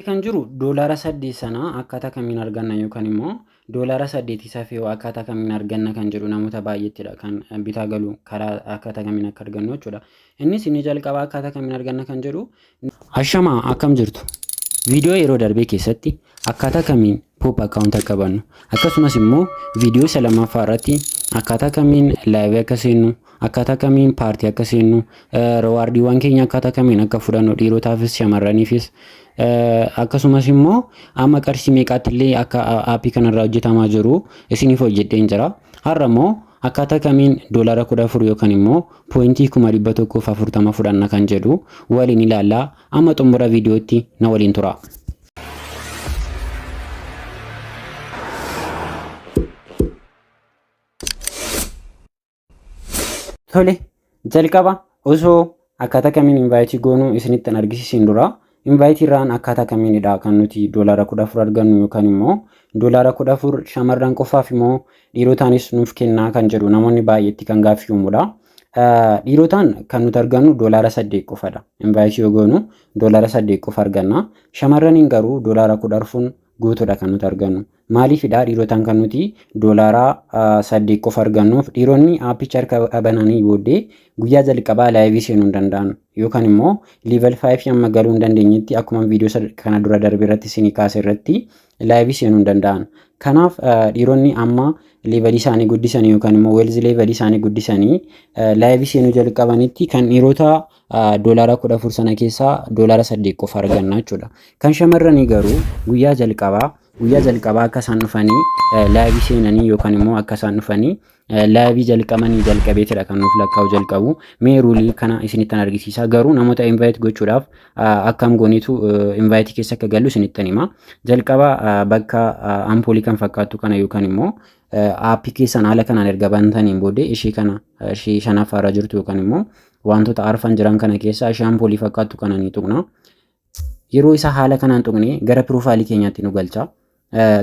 Kan jiru $8 sana akkaataa kamiin arganna yookaan immoo $8 isa fe'u akkaataa kamiin arganna kan jedhu namoota baay'eettidha kan bitaa galu karaa akkaataa kamiin akka argannu jechuudha. Innis inni jalqabaa akkaataa kamiin arganna kan jedhu. Ashamaa, akkam jirtu? Viidiyoo yeroo darbee keessatti akkaataa kamiin Pop account akka bannu, akkasumas immoo viidiyoo isa lammaffaa irratti akkaataa kamiin live akka seennu, akkaataa kamiin party akka seennu, rewardiiwwan keenya akkaataa kamiin akka fudhannu, dhiirotaafis shamarraniifis, akkasumas immoo amma qarshii meeqaatti illee akka aappii kanarraa hojjetamaa jiru isiniif hojjedheen jira. Har'a immoo akkaataa kamiin $14 yookaan immoo pooyintii 140,000 fudhanna kan jedhu waliin ilaallaa. Amma xumura viidiyootti na waliin tura. Tole, jalqaba osoo akkaataa kamiin invaayitii goonuu isinitti hin argisiisin dura, invaayitii irraan akkaataa kamiinidha kan nuti $14 argannu yookaan immoo $14 shamarran qofaaf immoo dhiirotaanis nuuf kennaa kan jedhu namoonni baay'eetti kan gaaffii uumudha. Dhiirotaan kan nuti argannu $8 qofadha. Invaayitii yoo goonu $8 qofa arganna. Shamarraniin garuu $14 guutuudha kan nuti argannu. Maaliifidha dhiirotaan kan nuti $8 qofa argannuuf? Dhiironni aappicha harka bananii booddee guyyaa jalqabaa laayivii seenuu hin danda'an yookaan immoo level 5 amma galuu hin dandeenyetti, akkuma viidiyoo kana dura darbe irratti isinii kaase irratti, laayivii seenuu hin danda'an. Kanaaf dhiironni amma levelii isaanii guddisanii yookaan immoo wealth levelii isaanii guddisanii laayivii seenuu jalqabanitti kan dhiirota $14 sana keessaa $8 qofa arganna jechuudha. Kan shamarranii garuu guyyaa jalqabaa akka isaan dhufanii laayivii seenanii yookaan immoo akka isaan dhufanii laayivii jalqabanii jalqabeetidha kan nuuf lakkaa'u jalqabu. Mee ruulii kana isinittan argisiisa. Garuu namoota invite gochuudhaaf akkam gooniitu invite keessa akka gallu isinittan hima. Jalqaba bakka ampoolii kan fakkaattu kana yookaan immoo aappii keessan haala kanaan erga bantaniin booddee, ishee kana, ishee shanaffaarra jirtu yookaan immoo wantoota arfan jiran kana keessa ishee ampoolii fakkaattu kana ni tuqna. Yeroo isa haala kanaan tuqne gara piroofaayilii keenyaatti nu galcha.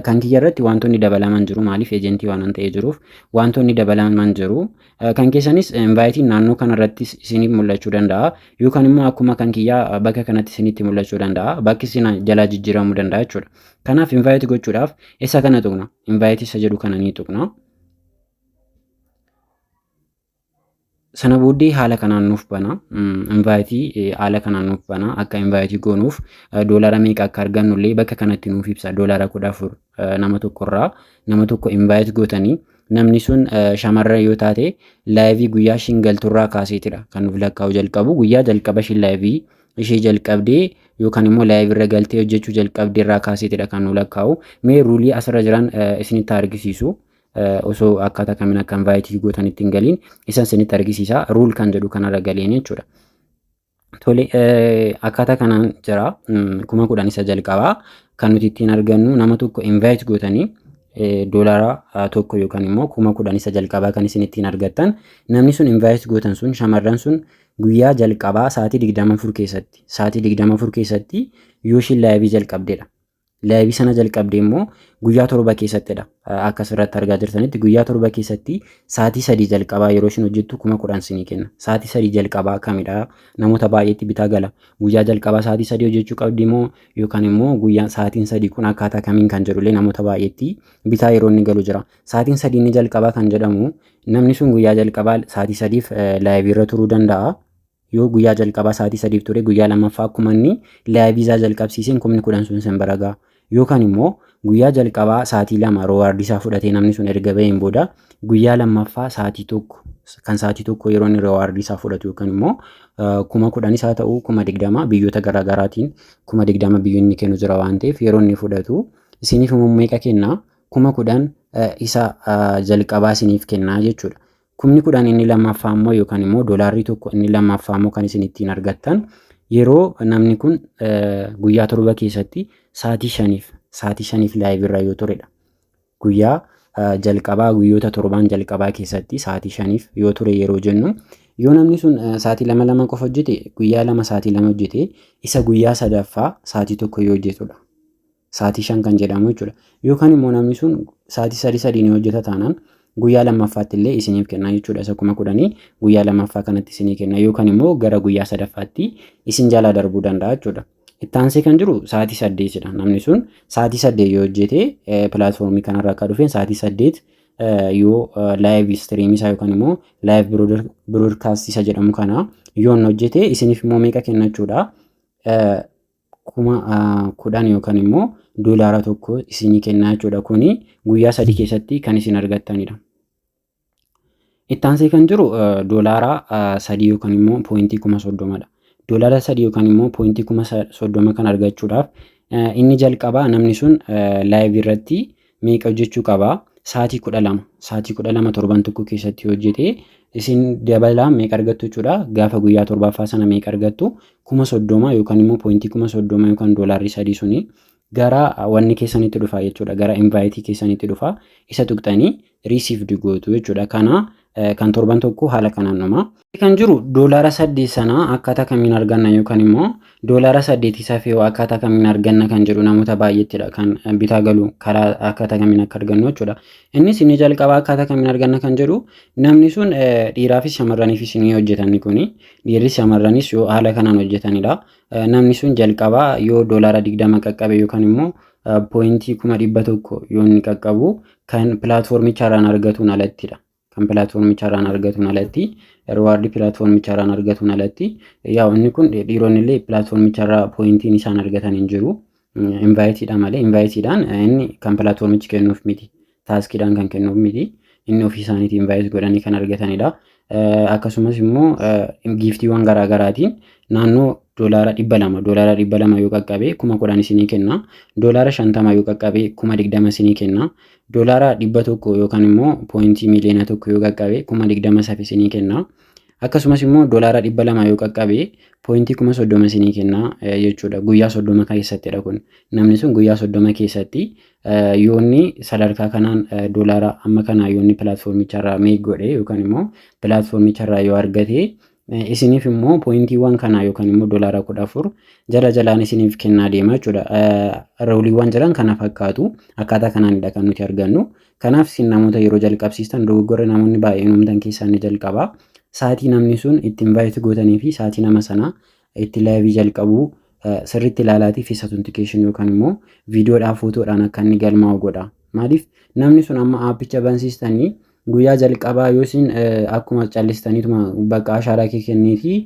Kan kiyya irratti wantoonni dabalaman jiru, maaliif ejentii waan ta'ee jiruuf wantoonni dabalaman jiru. Kan keessanis invaayitiin naannoo kanarratti isiniif mul'achuu danda'a yookaan immoo akkuma kan kiyyaa bakka kanatti isinitti mul'achuu danda'a. Bakki isin jalaa jijjiiramuu danda'a jechuudha. Kanaaf invite gochuudhaaf isa kana tuqna. Invite isa jedhu kana ni tuqna. Sana booddee haala kanaan nuuf bana. Invaayitii haala kanaan nuuf bana. Akka invaayitii goonuuf doolaara meeqa akka argannu illee bakka kanatti nuuf ibsa. $14 nama tokkorraa nama tokko invite gootanii, namni sun shamarra yoo taate, laayivii guyyaa ishiin galturraa kaaseetidha kan nuuf lakkaa'u jalqabu. Guyyaa jalqaba ishiin laayivii ishee jalqabdee yookaan immoo laayivii irra galtee hojjechuu jalqabdee irraa kaaseetidha kan nu lakkaa'u. Mee ruulii asirra jiran isinitti argisiisu. Osoo akkaataa kamiin akka invaayitii gootan ittiin galiin isan isinitti argisiisa. Rule kan jedhu kanarra galeen jechuudha. Tole, akkaataa kanaan jira. 10,000 isa jalqabaa kan nuti ittiin argannu nama tokko invite gootanii $1 yookaan immoo 10,000 isa jalqabaa kan isin ittiin argattan namni sun invite gootan sun, shamarran sun, guyyaa jalqabaa sa'aatii 24 keessatti, sa'aatii 24 keessatti yoo ishiin laayivii jalqabdedha. Laayivii sana jalqabdee immoo guyyaa 7 keessattidha. Akka asirratti argaa jirtanitti guyyaa 7 keessatti sa'aatii 3 jalqabaa yeroo ishiin hojjettu 10,000 sinii kenna. Sa'aatii 3 jalqabaa kamidha? Namoota baay'eetti bitaa gala. Guyyaa jalqabaa sa'aatii 3 hojjechuu qabdi moo yookaan immoo guyyaa sa'aatiin 3 kun akkaataa kamiin kan jedhullee namoota baay'eetti bitaa yeroo inni galu jira. Sa'aatiin 3 inni jalqabaa kan jedhamu namni sun guyyaa jalqabaa sa'aatii 3f laayivii irra turuu danda'a. Yoo guyyaa jalqabaa sa'aatii 3f ture, guyyaa lammaffaa akkuma inni laayivii isaa jalqabsiiseen 10,000 sun sin bira ga'a. Yookaan immoo guyyaa jalqabaa sa'aatii 2 roowaardii isaa fudhatee namni sun erga baheen booda, guyyaa lammaffaa sa'aatii 1 kan sa'aatii 1 yeroo inni roowaardii isaa fudhatu yookaan immoo 10,000 isaa ta'uu 20,000, biyyoota garaagaraatiin 20,000 biyyoonni kennu jira waan ta'eef, yeroo inni fudhatu isiniif immoo meeqa kenna? 10,000 isa jalqabaa isiniif kennaa jechuudha. 10,000 inni lammaffaa immoo yookaan immoo $1 inni lammaffaa immoo kan isin ittiin argattan yeroo namni kun guyyaa 7 keessatti sa'aatii 5f live irra yoo turedha. Guyyaa jalqabaa guyyoota 7n jalqabaa keessatti sa'aatii 5f yoo ture yeroo jennu, yoo namni sun sa'aatii lama lama qofa hojjete, guyyaa 2 sa'aatii 2 hojjete, isa guyyaa sadaffaa sa'aatii 1 yoo hojjetudha. Sa'aatii 5 kan jedhamu jechuudha. Yookaan immoo namni sun sa'aatii sadii sadii ni hojjeta taanaan guyyaa lammaffaatti illee isiniif kenna jechuudha. Isa 10,000 guyyaa lammaffaa kanatti isinii kenna yookaan immoo gara guyyaa sadaffaatti isin jalaa darbuu danda'a jechuudha. Itti aansee kan jiru sa'aatii 8dha. Namni sun sa'aatii 8 yoo hojjete, platformii kanarra akka dhufeen sa'aatii 8 yoo live streamii isaa yookaan immoo live broadcastii isa jedhamu kana yoo inni hojjete, isiniif immoo meeqa kenna jechuudha? 10,000 yookaan immoo $1 isinii kenna jechuudha. Kuni guyyaa 3 keessatti kan isin argattanidha. Itti aansee kan jiru $3 yookaan immoo pointii 30,000dha. $3 yookaan immoo pointii 30,000 kan argachuudhaaf inni jalqabaa namni sun live irratti meeqa hojjechuu qabaa? Sa'aatii 12, sa'aatii 12 torban tokko keessatti hojjete, isin dabalaa meeqa argattu jechuudha? Gaafa guyyaa torbaffaa sana meeqa argattu? 30,000 yookaan immoo pointii 30,000 yookaan $3 suni gara wanni keessanitti dhufa jechuudha. Gara inviteii keessanitti dhufa. Isa tuqxanii received gootu jechuudha. Kana kan torban tokko haala kanaan dhuma. Kan jiru $8 sana akkaataa kamiin arganna yookaan immoo $8 isa fe'u akkaataa kamiin arganna kan jedhu namoota baay'eettidha kan bitaa galu, karaa akkaataa kamiin akka argannu jechuudha. Innis inni jalqabaa akkaataa kamiin arganna kan jedhu, namni sun dhiiraafis shamarraniifis ni hojjetan, kuni dhiirris shamarranis yoo haala kanaan hojjetanidha. Namni sun jalqabaa yoo $20 qaqqabe yookaan immoo pointii 100,000 yoo inni qaqqabu, kan platformicharraan argatuun alattidha. Kan platformicharraan argatuun alatti, rewardii platformicharraan argatuun alatti, yaa inni kun dhiironni illee platformicharraa pointiin isaan argatan hin jiru. Inviteiidha malee, inviteiidhaan inni kan platformichi kennuuf miti. Taskiidhaan kan kennuuf miti. Inni ofii isaaniitii invite godhanii kan argatanidha. Akkasumas immoo giftiiwwan garaagaraatiin naannoo $200, $200 yoo qaqqabe 10,000 isinii kenna. $50 yoo qaqqabe 20,000 isinii kenna. $100 yookaan immoo pointii 1,000,000 yoo qaqqabe 20,000 safe isinii kenna. Akkasumas immoo $200 yoo qaqqabe pointii 30,000 isinii kenna jechuudha. Guyyaa 30 keessattidha kun. Namni sun guyyaa 30 keessatti yoonni sadarkaa kanaan doolaara amma kanaa yoonni platformicharraa make godhe yookaan immoo platformicharraa yoo argate, isiniif immoo pointiiwwan kanaa yookaan immoo $14 jala jalaan isiniif kennaa deema jechuudha. Ruleiiwwan jiran kana fakkaatu, akkaataa kanaanidha kan nuti argannu. Kanaaf isin namoota yeroo jalqabsiistan dogoggorri namoonni baay'een uumtan keessaa inni jalqabaa sa'aatii namni sun itti invite gootanii fi sa'aatii nama sanaa itti liveii jalqabuu sirriitti ilaalaatii face authentication yookaan immoo viidiyoodhaan footoodhaan akka inni galmaa'u godha. Maaliif namni sun amma appicha bansiistanii guyyaa jalqabaa yoo isin akkuma callistaniituma bakka ashaaraa kee kenniitii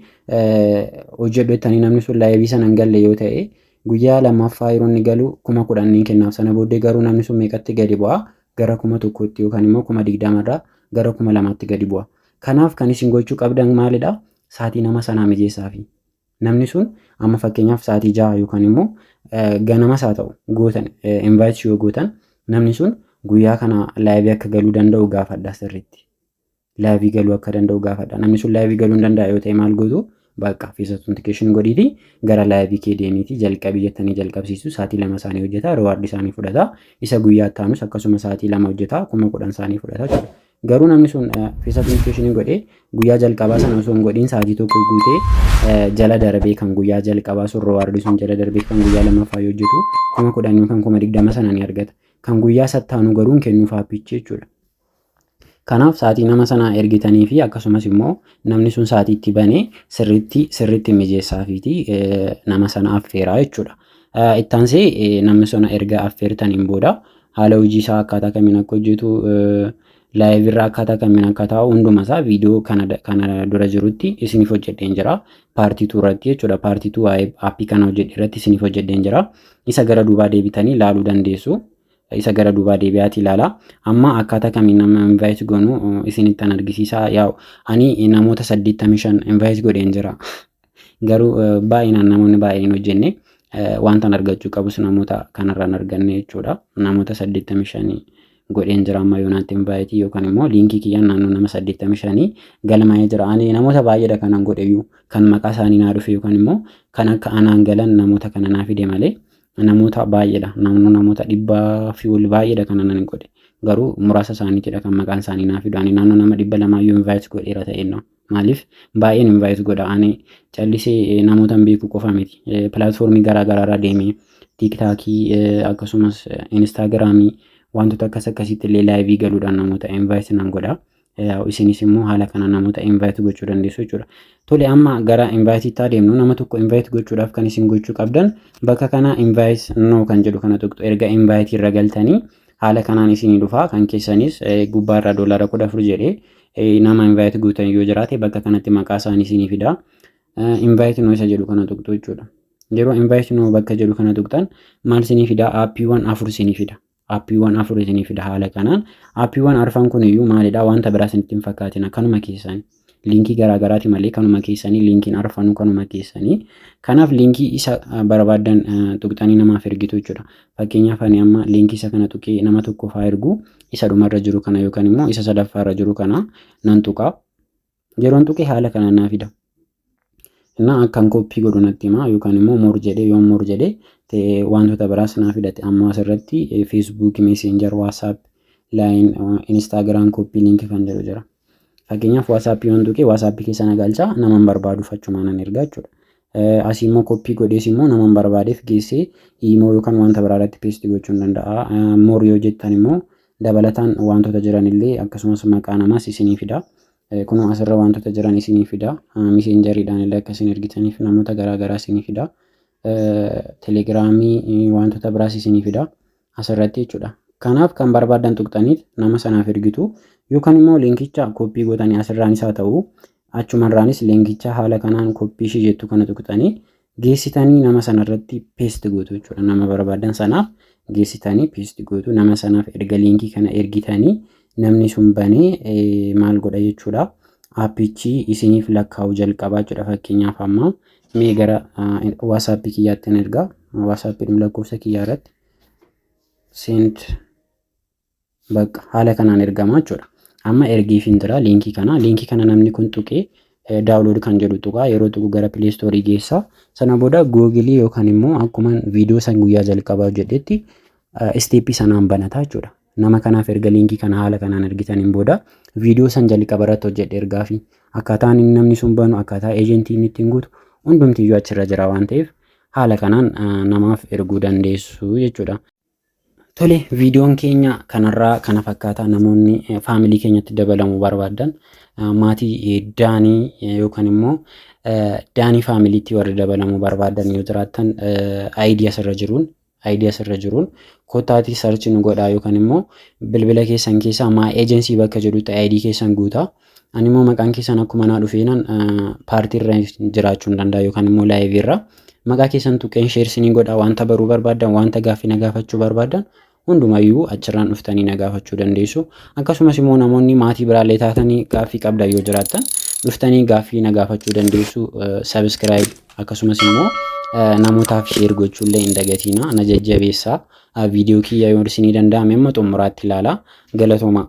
hojjedhu jettanii namni sun liveii sana hin galle yoo ta'e, guyyaa lammaffaa yeroo inni galu 10,000 ni kennaaf. Sana booddee garuu namni sun meeqatti gadi bu'a? Gara 1,000tti yookaan immoo 20,000rraa gara 2,000tti gadi bu'a. Kanaaf kan isin gochuu qabdan maalidha? Sa'aatii nama sanaa mijeessaafi. Namni sun amma fakkeenyaaf sa'aatii 6 yookaan immoo ganamas haa ta'u gootan, invite yoo gootan, namni sun guyyaa kana liveii akka galuu danda'u gaafadha sirriitti. Liveii galuu akka danda'u gaafadha. Namni sun liveii galuu hin danda'a yoo ta'e maal gootu? Bakka face authentication godhiitii gara liveii kee deemiitii jalqabii jettanii jalqabsiisu. Sa'aatii 2 isaanii hojjeta, rewardii isaanii fudhata. Isa guyyaa itti aanus akkasuma sa'aatii 2 hojjeta, 10,000 isaanii fudhata jechuudha. Garuu namni sun face authentication godhee guyyaa jalqabaa sana osoo hin godhiin sa'aatii 1 guutee jala darbee, kan guyyaa jalqabaa sun rewardii sun jala darbee, kan guyyaa lammaffaa yoo hojjetu 10,000 yookaan 20,000 sana ni argata. Kan guyyaa sattaanu garuu hin kennuuf appichi jechuudha. Kanaaf sa'aatii nama sanaa ergitanii fi akkasumas immoo namni sun sa'aatii itti banee sirriitti sirriitti mijeessaafiiti nama sana affeeraa jechuudha. Itti aansee namni sana erga affeertaniin booda haala hojii isaa akkaataa kamiin akka hojjetu, live irraa akkaataa kamiin akka taa'u hunduma isaa viidiyoo kana dura jirutti isiniif hojjedheen jira. Part 2 irratti jechuudha. Part 2 waa'ee appii kana hojjedhe irratti isiniif hojjedheen jira. Isa gara duubaa deebitanii ilaaluu dandeessu. Isa gara duubaa deebi'aatii ilaala. Amma akkaataa kamiin nama invite goonu isinittan argisiisa. Yaa'u ani namoota 85 invite godheen jira. Garuu baay'inaan namoonni baay'een hin hojjenne, wanta argachuu qabus namoota kanarraan arganne jechuudha. Namoota 85 godheen jira amma yoonaatti inviteii yookaan immoo linkii kiyyaan naannoo nama 85 galmaa'ee jira. Ani namoota baay'eedha kanan godheyyuu, kan maqaa isaanii naa dhufe yookaan immoo kan akka anaan galan namoota kana naa fide malee namoota baay'eedha. Naannoo namoota dhibbaa fi ol baay'eedha kan anan godhe. Garuu muraasa isaaniitidha kan maqaan isaanii naa fidu. Ani naannoo nama 200yyuu invite godheera ta'eenna. Maaliif baay'een invite godha? Ani callisee namoota hin beeku qofa miti. Platformii garaa garaarra deemee TikTokii, akkasumas Instagramii, wantoota akkas akkasiitti illee liveii galuudhaan namoota invite nan godha. Isinis immoo haala kana namoota invite gochuu dandeessu jechuudha. Tole, amma gara inviteitti adeemnu. Nama tokko invite gochuudhaaf kan isin gochuu qabdan bakka kana "invite now" kan jedhu kana tuqxu. Erga invite irra galtanii haala kanaan isinii dhufa. Kan keessanis gubbaarraa $14 jedhee, nama invite gootan yoo jiraate bakka kanatti maqaa isaanii isinii fida. "Invite now" isa jedhu kana tuqxu jechuudha. Yeroo "invite now" bakka jedhu kana tuqxan maal isinii fida? Appiiwwan afur isinii fida. Appiiwwan afur isinii fida haala kanaan. Appiiwwan arfan kun iyyuu maalidha? Wanta biraa isinitti hin fakkaatina, kanuma keessanii. Linkii garaagaraati malee kanuma keessanii, linkiin arfanuu kanuma keessanii. Kanaaf linkii isa barbaaddan tuqxanii namaaf ergitu jechuudha. Fakkeenyaaf, ani amma linkii isa kana tuqee nama tokkoof haa ergu. Isa dhumarra jiru kana yookaan immoo isa sadaffaarra jiru kana nan tuqa. Yeroon tuqe haala kanaan naa fida. Innaa akkan copy godhu natti hima yookaan immoo "more" jedhee, yoon "more" jedhee wantoota biraas naa fidate. Amma asirratti Facebook, Messenger, WhatsApp, Line, Instagram, copy link kan jedhu jira. Fakkeenyaaf, WhatsAppii yoon tuqe WhatsAppii keessa na galcha, nama hin barbaaduuf achumaan nan ergaa jechuudha. Asii immoo copy godhees immoo nama hin barbaadeef geessee imo yookaan wanta biraa irratti paste gochuu hin danda'a. "More" yoo jettan immoo dabalataan wantoota jiran illee akkasumas maqaa namaas isinii fida. Kunoo asirra wantoota jiran isinii fida. Messengeriidhaan illee akka isin ergitaniif namoota garaa garaa isinii fida. Telegramii, wantoota biraas isinii fida asirratti jechuudha. Kanaaf kan barbaadan tuqxaniit nama sanaaf ergitu yookaan immoo linkicha copy gootanii asirraanis haa ta'u achumarraanis linkicha haala kanaan copy ishee jettu kana tuqxanii geessitanii nama sanarratti paste gootu jechuudha. Nama barbaadan sanaaf geessitanii paste gootu. Nama sanaaf erga linkii kana ergitanii namni sun banee maal godha jechuudha? Appichi isiniif lakkaa'uu jalqabaa jechuudha. Fakkeenyaaf, amma mee gara WhatsAppii kiyyaatti ergaa. WhatsAppii lakkoofsa kiyyaa irratti send, bakka haala kanaan ergamaa jechuudha. Amma ergiifin jira linkii kana. Linkii kana namni kun tuqee "download" kan jedhu tuqaa. Yeroo tuqu gara Play Storeii geessa. Sana booda Googleii yookaan immoo akkuma viidiyoo san guyyaa jalqabaa hojjedhetti stepii sanaan banataa jechuudha. Nama kanaaf erga linkii kana haala kanaan ergitaniin booda viidiyoo san jalqaba irratti hojjedhe ergaa fi akkaataan inni namni sun banu, akkaataa agentii inni ittiin guutu hundumtiyyuu achirra jira waan ta'eef haala kanaan namaaf erguu dandeessu jechuudha. Tole, viidiyoon keenya kanarraa kana fakkaata. Namoonni family keenyatti dabalamuu barbaadan, maatii Daanii yookaan immoo Daanii familyitti warri dabalamuu barbaadan yoo jiraattan, ID asirra jiruun kottaatii search nu godhaa yookaan immoo bilbila keessan keessaa "my agency" bakka jedhutti ID keessan guutaa. Ani immoo maqaan keessan akkuma naa dhufeenan party irra jiraachuu hin danda'a yookaan immoo liveii irra maqaa keessan tuqeen share isinii godha. Wanta baruu barbaaddan, wanta gaaffii na gaafachuu barbaaddan hundumayyuu achirraan dhuftanii na gaafachuu dandeessu. Akkasumas immoo namoonni maatii biraallee taatanii gaaffii qabdan yoo jiraattan dhuftanii gaaffii na gaafachuu dandeessu. Subscribe akkasumas immoo namootaaf share gochuullee hin dagatinaa, na jajjabeessaa. Viidiyoo kiyya yoo isinii danda'ame amma xumuraatti ilaalaa. Galatooma.